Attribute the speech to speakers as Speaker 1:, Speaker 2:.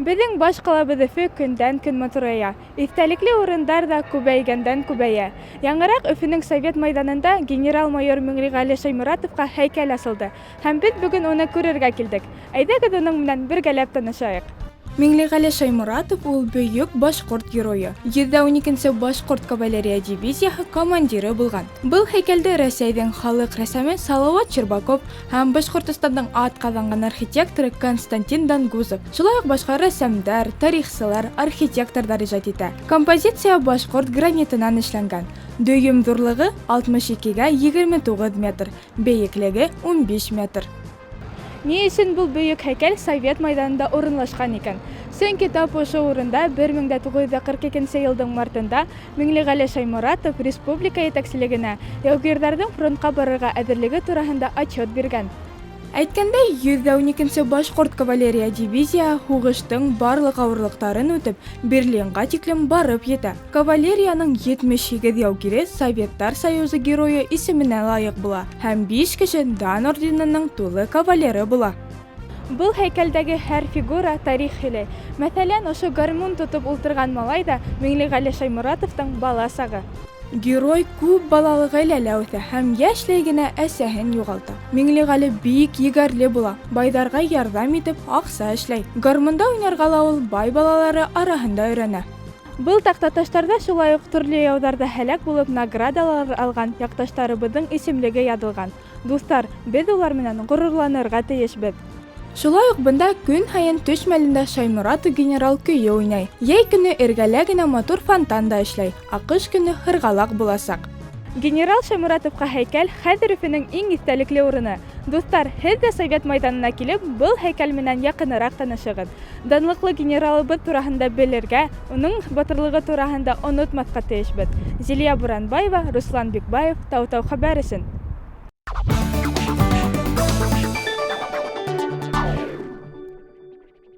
Speaker 1: Беҙҙең баш ҡалабыҙ Өфө көндән-көн матурая, иҫтәлекле урындар ҙа күбәйгәндән-күбәйә. Яңыраҡ Өфөнөң Совет майҙанында генерал-майор Миңлеғәле Шәйморатовҡа һәйкәл асылды һәм беҙ бөгөн уны күрергә килдек. Әйҙәгеҙ уның менән бергәләп танышайыҡ. Миңлеғәле Шәйморатов ул бөйөк башҡорт геройы, 112 нсе башҡорт кавалерия дивизияһы командиры булған. Был һәйкәлде Рәсәйҙең халыҡ рәссамы Салауат Щербаков һәм Башҡортостандың атҡаҙанған архитекторы Константин Дангузов, шулай уҡ башҡа рәссамдар, тарихсылар, архитекторҙар ижад итә. Композиция башҡорт гранитынан эшләнгән. Дөйөм ҙурлығы 62 гә 29 метр, бейеклеге 15 метр. Ни өсөн был бөйөк һәйкәл Совет майҙанында урынлашҡан икән? Сөнки тап ошо урында 1942 йылдың мартында Миңлеғәле Шәйморатов республика етәкселегенә яугирҙәрҙең фронтҡа барырға әҙерлеге тураһында отчет биргән. Әйткәндәй, 112 нсе башҡорт кавалерия дивизияһы һуғыштың барлыҡ ауырлыҡтарын үтеп, Берлинға тиклем барып етә. Кавалерияның 78 яугире Советтар Союзы Геройы исеменә лайыҡ була һәм биш кеше Дан орденының тулы кавалеры була. Был һәйкәлдәге һәр фигура тарих һөйләй. Мәҫәлән, ошо гармун тотоп ултырған малай ҙа Миңлеғәле Шәйморатовтың бала сағы. Герой күп балалы ғаиләлә үҫә һәм йәшләй генә әсәһен юғалта. Миңлеғәле бик егәрле була, байҙарға ярҙам итеп аҡса эшләй. Гармунда уйнарға ла ул бай балалары араһында өйрәнә. Был таҡтаташтарҙа шулай уҡ төрлө яуҙарҙа һәләк булып наградалар алған яҡташтарыбыҙҙың исемлеге яҙылған. Дуҫтар, беҙ улар менән ғорурланырға тейешбеҙ. Шулай уҡ бында көн һайын төш мәлендә Шайморатов генерал көйө уйнай. Йәй көнө эргәлә генә матур фонтан да эшләй, ә ҡыш көнө һырғалаҡ буласаҡ. Генерал Шайморатовҡа һәйкәл хәҙер Өфөнөң иң иҫтәлекле урыны. Дуҫтар, һеҙ ҙә Совет майҙанына килеп, был һәйкәл менән яҡыныраҡ танышығыҙ. Данлыҡлы генералыбыҙ тураһында белергә, уның батырлығы тураһында онотмаҫҡа тейешбеҙ. Зилия Буранбаева, Руслан Бикбаев, Тау-Тау хәбәр өсөн.